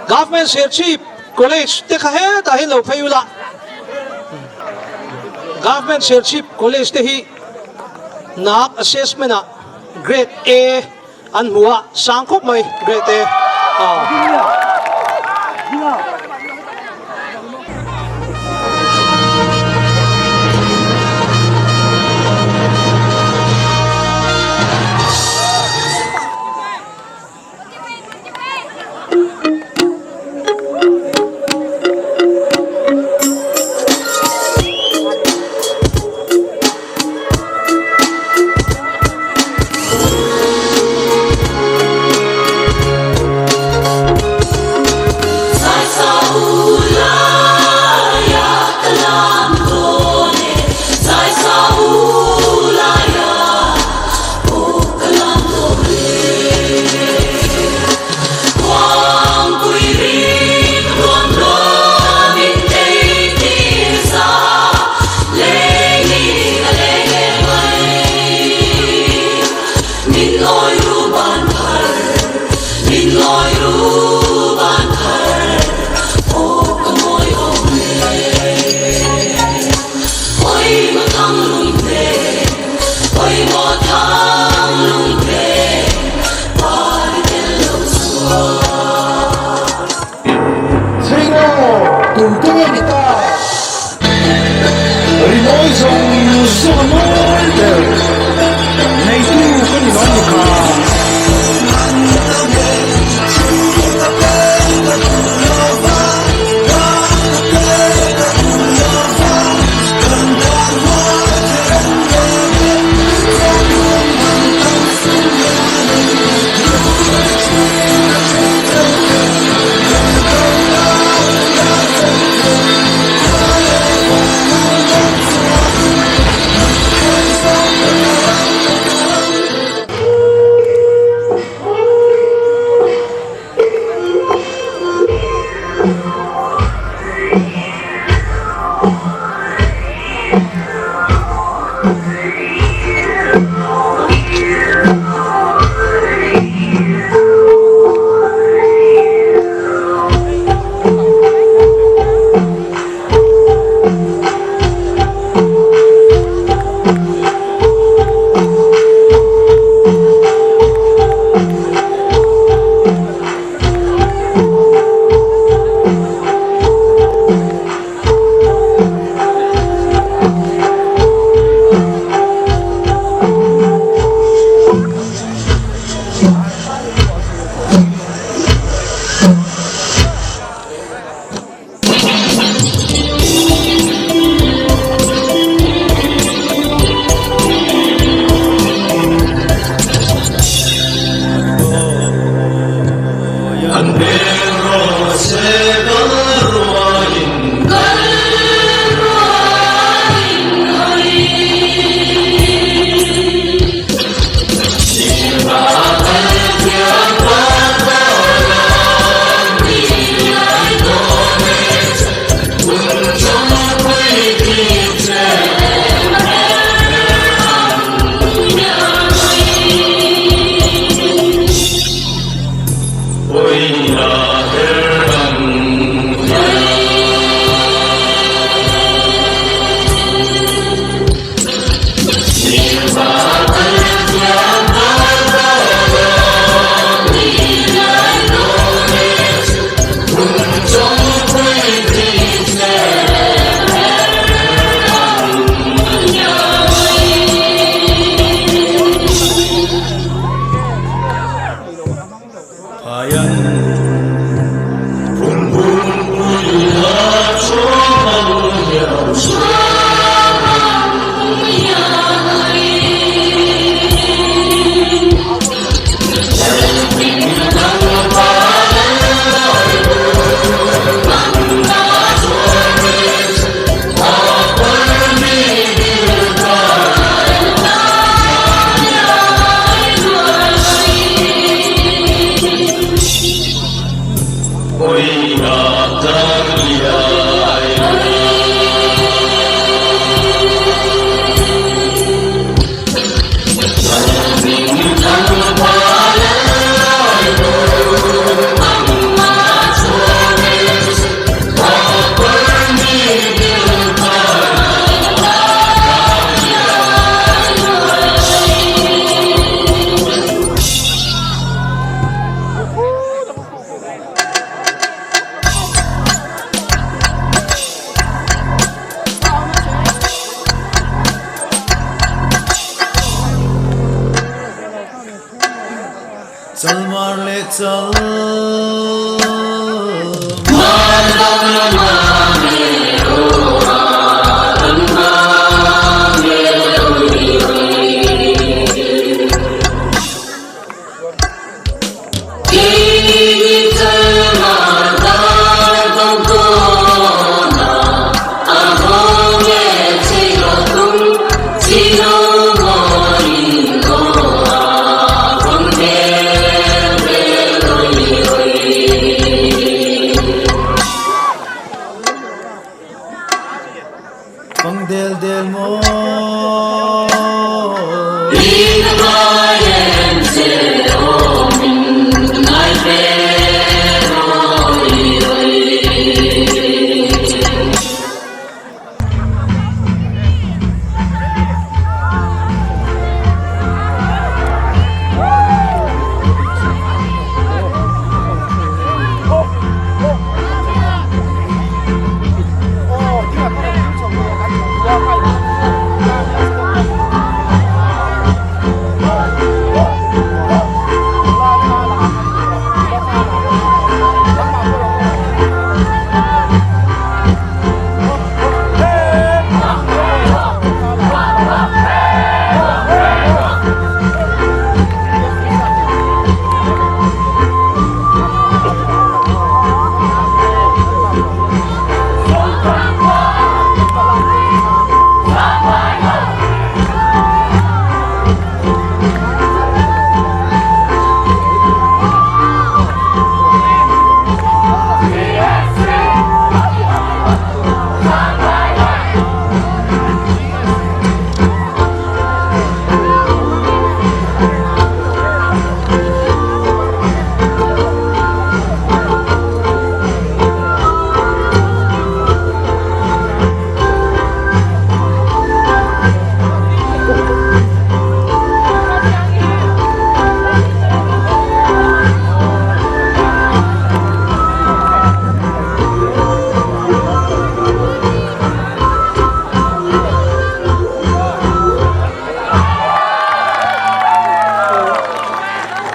S5: Government Serchhip College te kha hetah hian lo phei ula. Government Serchhip College te hi NAAC assessment ah Grade A an hmu a, sang khawp mai Grade A.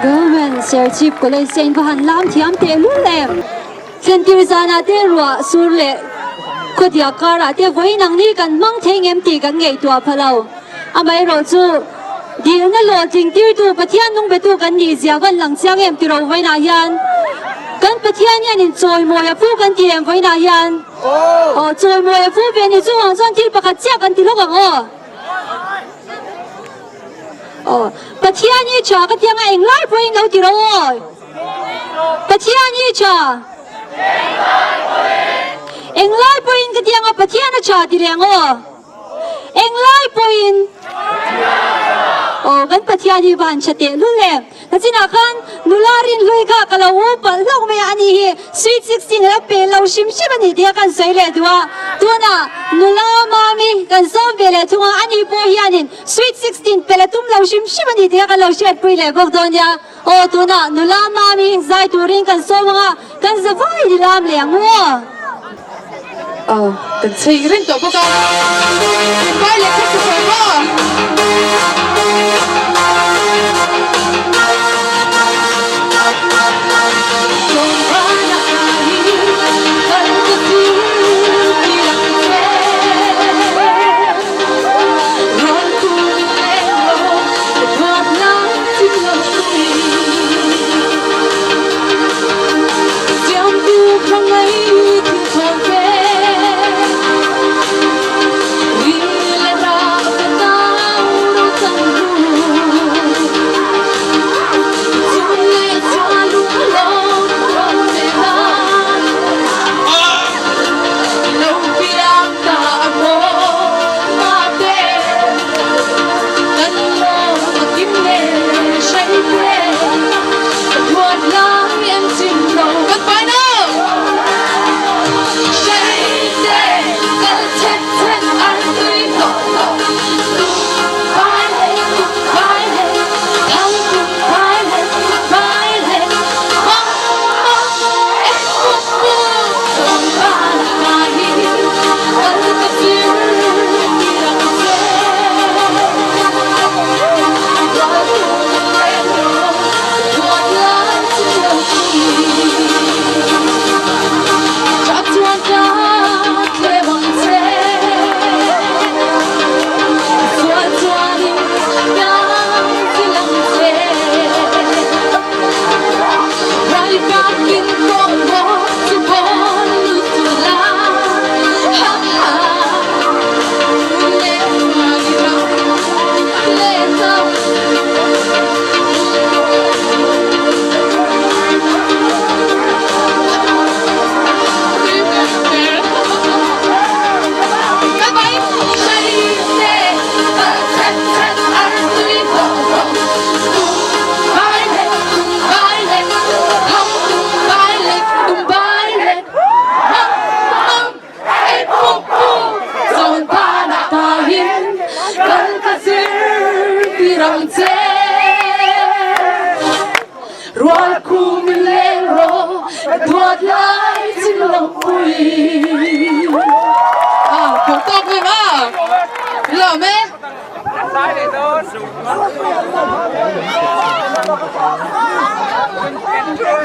S7: Government Serchhip College te in va han lam thiam teh lul em. Thlentir zanah te ruah sur leh khawdiak karah te vawiin ang ni kan hmang thei ngem tih kan ngaihtuah pha lo. Amaherawh chu dilna lawh tlingtirtu Pathian nungbetu kan nih zia van lang chiang em tiro vawiinah hian kan Pathian hian in chawimawi a fu kan ti em vawiinah hian aw chawimawi a fu ve ni chungah chuan thil pakhat chiah kan ti lawk ang aw. Aw Pathian hi tha ka tianga englai pawhin lo ti ro aw. Pathian hi tha. Englai pawhin ka tianga Pathian a tha ti reng aw. Englai pawhin Aw kan Pathian hi van tha teh lul em. Nachinah khan nula rinhlui kha ka lo u palh hlauh mai a, ani hi sweet 16 a lo pe lo hrim hrim a ni tih kha kan sawi leh duh a. Tunah nula mami kan sawm ve leh thung a, ani pawh hianin sweet 16 pe la tum lo hrim hrim a ni tih kha kan lo hriatpui leh bawk dawn nia. Aw tunah nula mami zai turin kan sawm ang a, kan za vai ni lam leh ang u aw.
S6: Aw kan chhing reng tawh bawk a, vai leh khat tawh maw?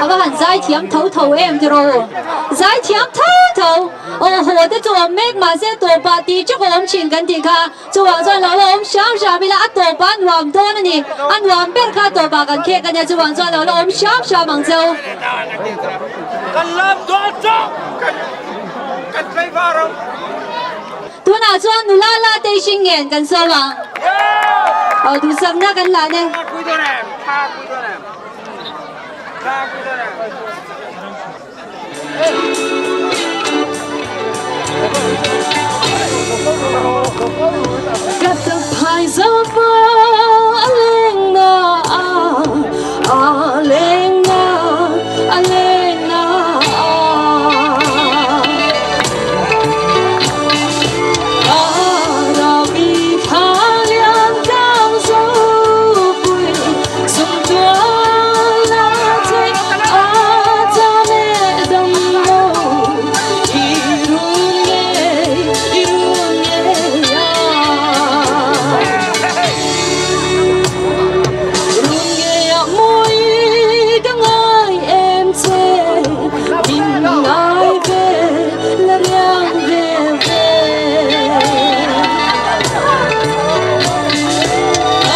S7: A va han zaithiam tho tho em tiraw u? Zaithiam tho tho! Aw haw te chu awm mek mahse tawpah tih chak a awm thin kan tih kha. Chuvang chuan lo la awm hram hram ila a tawpah a nuam dawn a ni. A nuam ber kha a tawpah kan khek a nia chuvang chuan lo la awm hram hram ang cheu. Tunah chuan nula la te hring ngen kan sawm ang. Aw duhsakna kan hlan e. Ka phai zo va a leng na a a leng na a leng na a Arabi thla lian tlang zo pui sum tual la thei a cha me dam lo i run nge i run nge ya run nge ya moi ka ngai em che min ngai ve la riang ve ve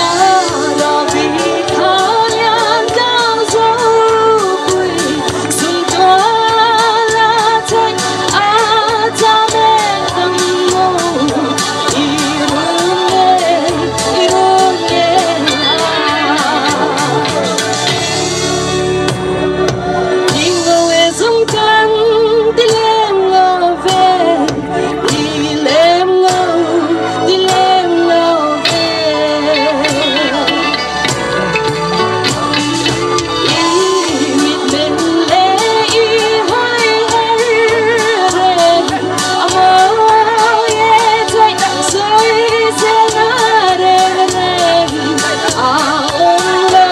S7: Arabi thla lian tlang zo pui sum tual la thei a cha me dam lo i run nge i run nge a Đi ngô e dung tan đi lem ngô ve đi lem ngô đi lem ngô ve I mit men le i hoi her reng a mawi e chai soi se na reng reng a awm lo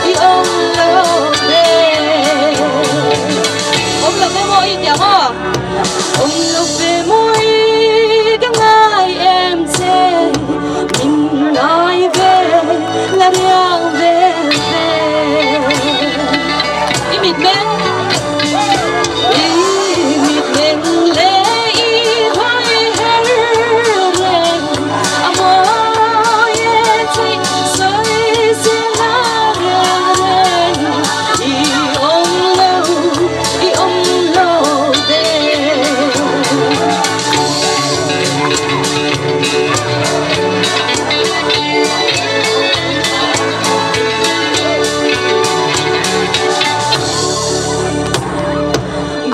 S7: i awm lo ve Awm lo ve maw i tia maw? Awm lo ve maw i ka ngai em che min ngai ve la riang ve ve I mit meng i mit meng le i hawi her reng a mawi e chei sawi se la riang reng i awm lo i awm lo ve.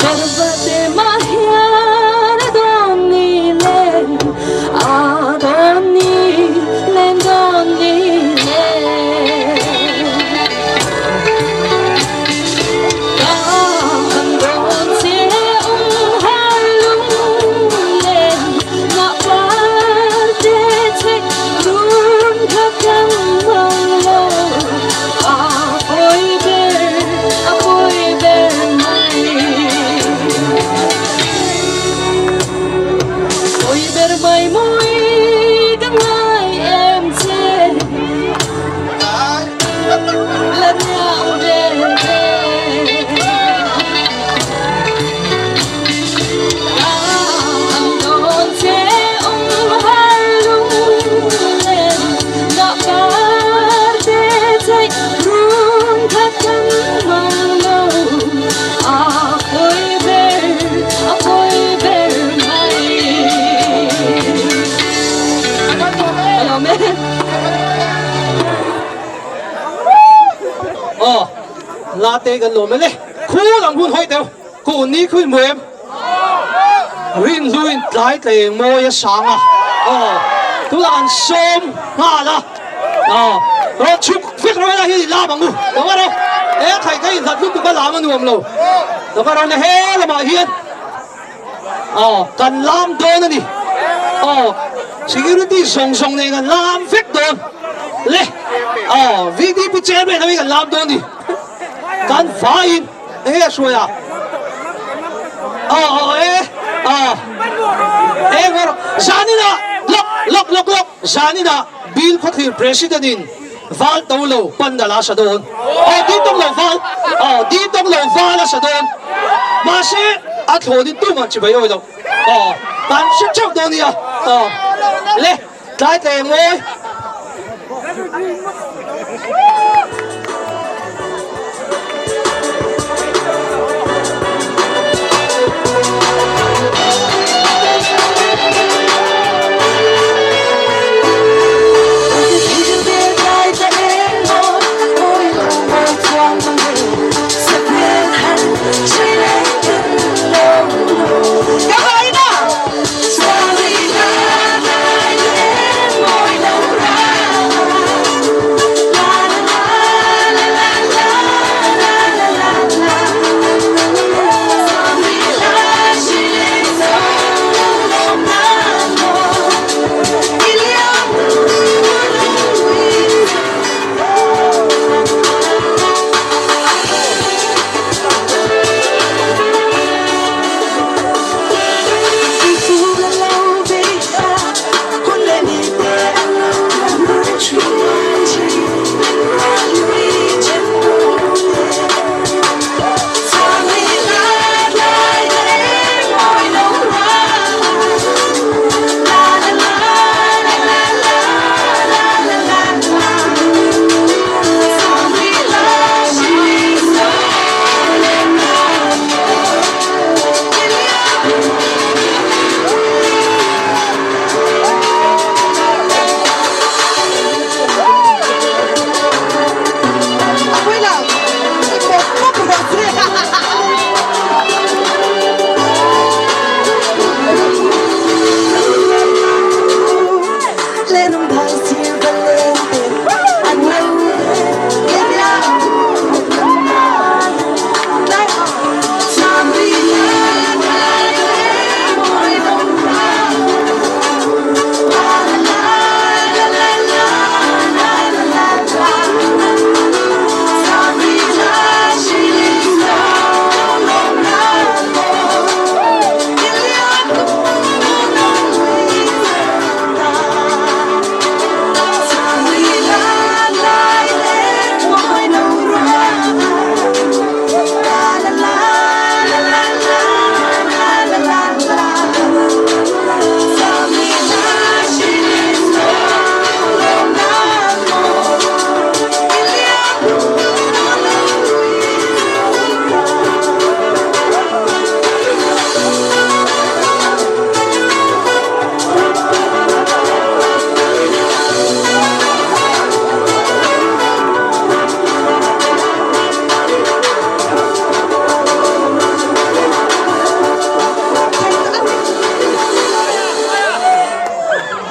S7: Bervate mah hian a dawn ni len a dawn ni len dawn ni len Ka han dawn che um har lung len ngah par te che run kha kan mang lo a pawi ber a pawi ber mai Pawi ber mai mawi ka ngai em che la riang ve ve Ka han dawn che um har lung len ngah par te chei run khat kan mang lo a pawi ber a pawi ber mai Amen.
S5: Aw, la te kan lawm e le. Khu lam hun hawi deuh, khu ni khu in muem. Rin hluin tlai tleng mawi a sang a, aw, tunah an sawm nghal a, aw, rawn chhuk vek rawh ela hi lam ang u, lo va rawh, he thlai ka inhlat lutuk a lam a nuam lo, lo va rawh le he lamah hian. Aw kan lam dawn a ni. Aw security zawng zawng nen kan lam vek dawn le. Aw VDP chairman ho hi kan lam dawn a ni. Kan vaiin eng nge a hruai a? Aw aw e aw eng rawh zaninah lawk lawk lawk lawk zaninah Bill Khawthlir president in val to lo pandal a sa dawn. Aw ding tawng lo val aw ding tawng. lo val a sa dawn. Mahse, a thlawnin tuman chibai awi lo. Aw, kan hre theuh dawn nia. Aw, le, tlai tlai ang mawi.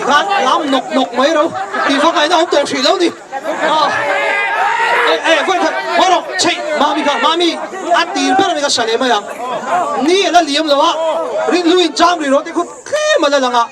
S5: Khan lam nawk nawk mai ro tih vak aina awm tawh hrih lo ni. Eh vawi khat haw rawh chheih mami kha mami a tir ber ani ka sa leh mai ang ni a la liam lo a rinhlu in cham rih rawh te khu tlem a la lang a.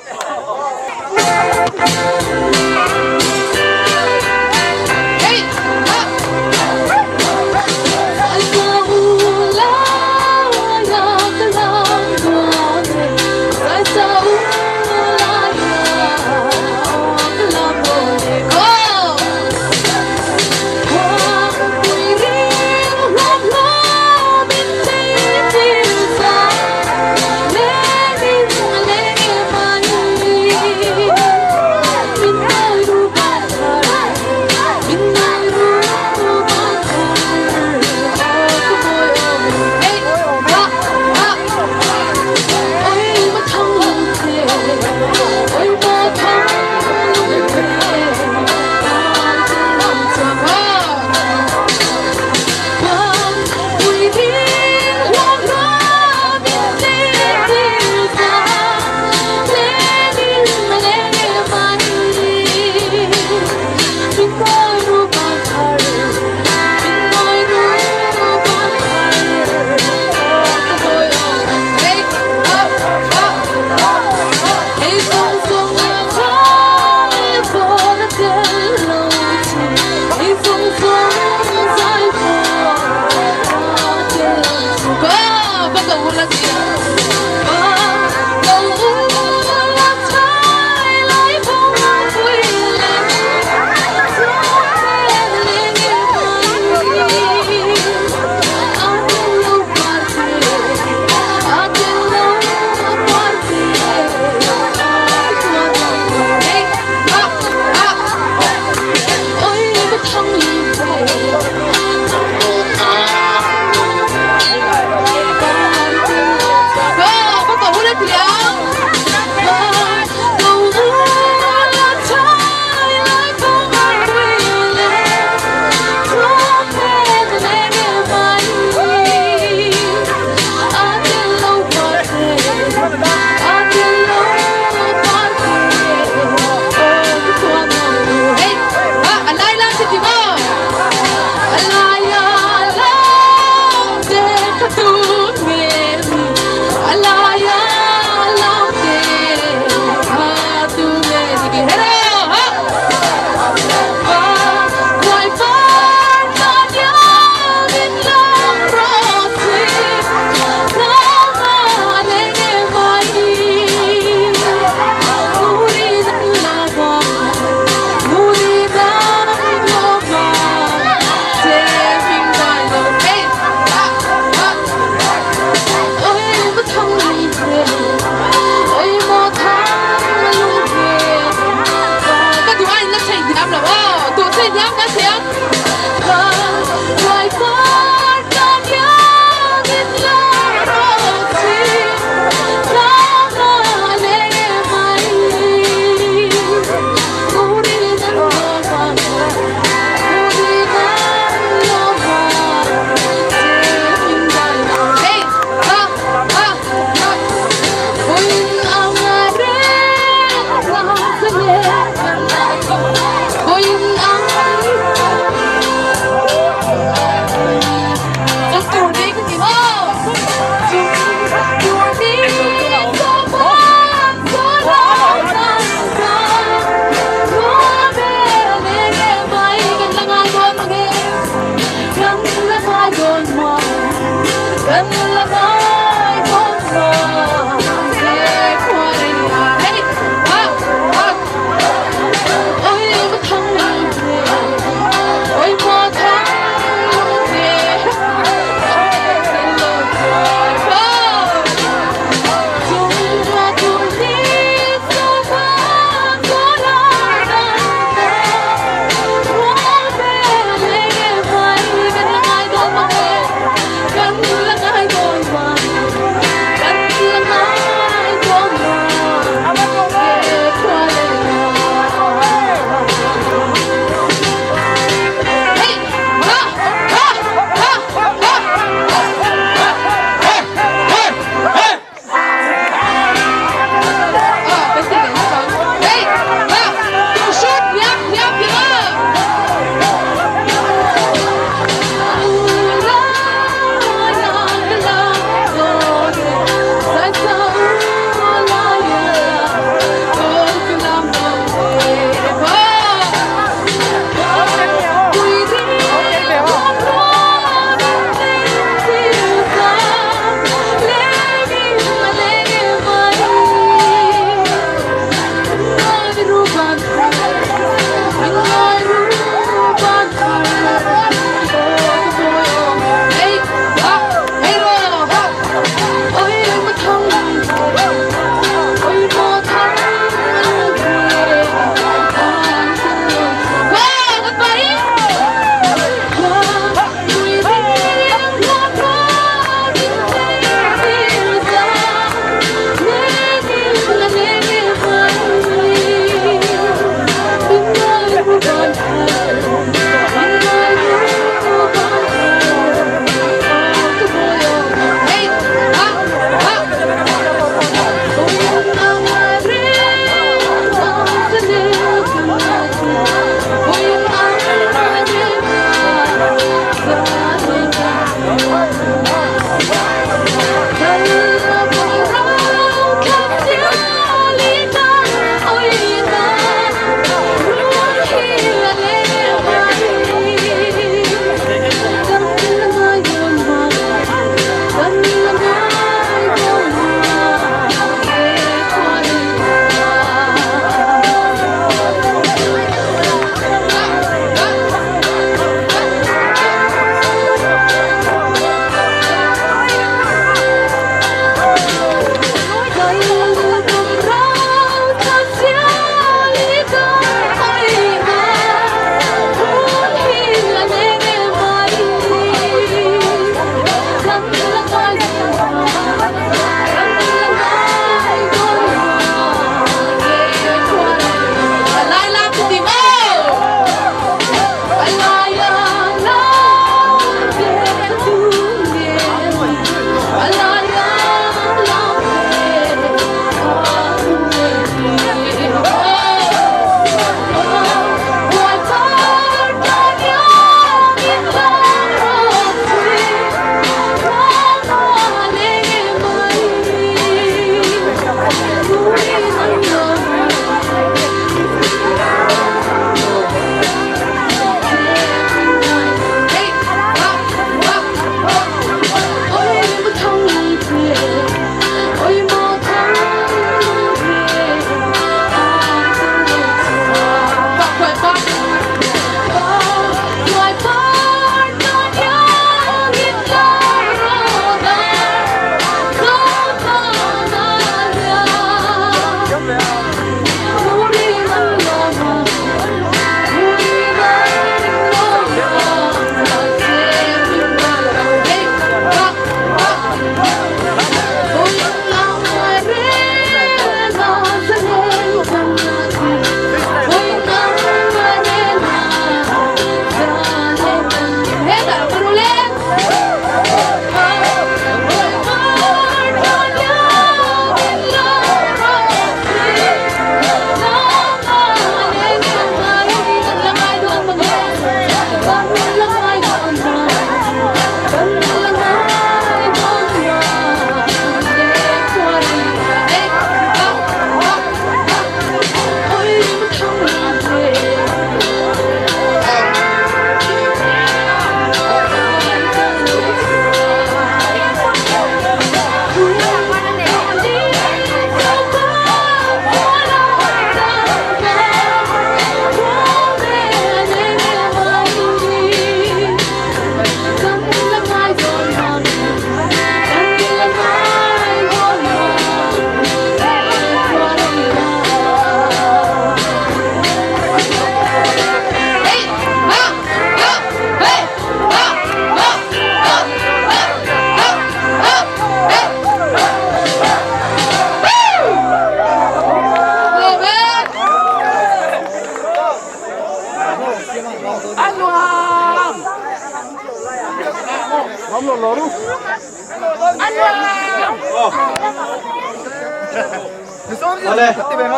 S9: Ale,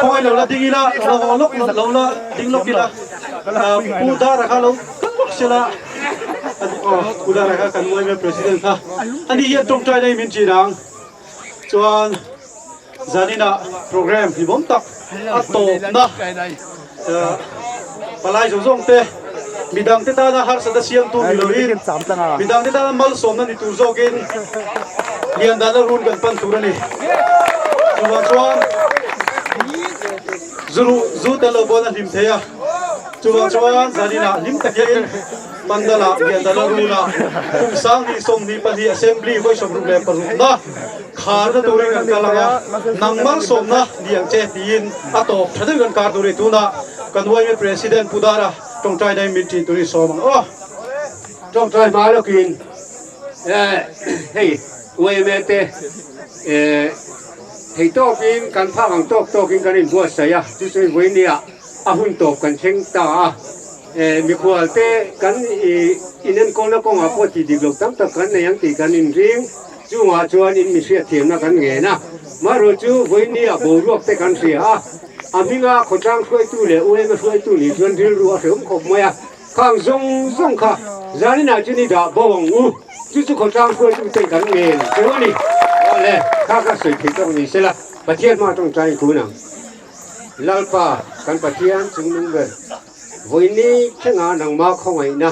S9: khawngaih lo la ding ila, lo haw lawk lo la ding lawk ila, Pu Dara kha lo kal lawk sela, aw Pu Dara kha kan yma President kha ani hian tawngtai na hi min ṭin ang. Chuan zaninah program hlimawm tak a tawpna palai zawng zawng te midang te tana harsatna siamtu ni loin midang te tana malsawmna ni tur zawkin lian dana run kan pan tur a ni. Chuvang chuan zu zu tel lo pawn a hlim thei a, chuvang chuan zaninah hlim takin Pandala Liandala Runa kum 20 22 Assembly vawi 66 na kharna turin kan kal ang a, nang malsawmna ni ang che tiin a tawp tha deuh kan kar tur a ni. Tunah kan yma President Pu Dara tawngtai dain min ṭin turin sawm ang aw.
S10: Tawngtai hma lawkin hei yma te thei tawkin kan phak ang tawk tawkin kan inbuatsaih a, chu chu vawinia a hun tawp kan thleng ta a. Mikhual te kan inenkawlna kawngah pawh tih dik loh tam tak kan nei ang tih kan inring. Chungah chuan in mi hriatthiamna kan ngen a. Marawh chu vawinia boruak te kan hria a, a hminga khawtlang hruaitu leh UMA hruaitu nih chuan rilru a hrehawm khawp mai a. Khang zawng zawng kha zaninah chuan i dah bo ang u. Chu chu khawtlang hruaitu ten kan ngen teuh a ni. Awle, kha kha sawi thei tawk ni sela, Pathian hma tawngtai in kun ang. Lalpa, kan Pathian chungnung ber. Vawiini thlenga nangma khawngaihna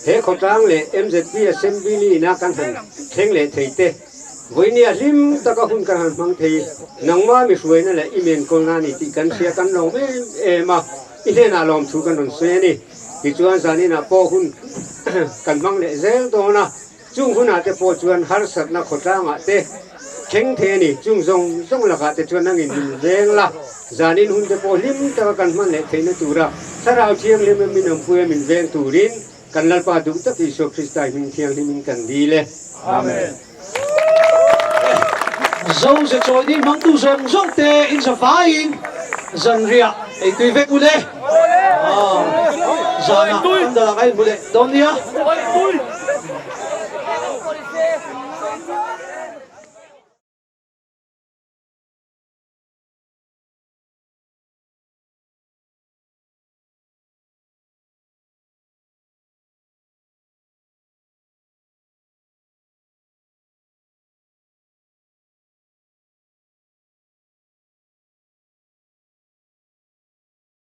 S10: he khawtlang leh MZP Assembly ina kan han thleng leh thei te, vawiini a hlim taka hun kan han hmang thei, nangma mi hruaina leh i menkawlna a ni tih kan hria kan lawm em em a, i hnenah lawmthu kan rawn sawi a ni. Tichuan zaninah pawh hun kan hmang leh zel dawn a. Chung hunah te pawh chuan harsatna khawtlangah te thleng thei a ni. Chung zawng zawng lakah te chuan nangin min veng la, zanin hun te pawh hlim taka kan hman leh theihna tura Thlarau Thianghlim a min awmpuia min veng turin kan Lalpa duh tak Isua Krista hming thianghlimin kan dil e.
S5: Amen. Zo ze chawi ding hmangtu zawng zawng te in za vaiin zanriah eitui vek u le. Zanah kan dalah ka inhmu leh dawn nia.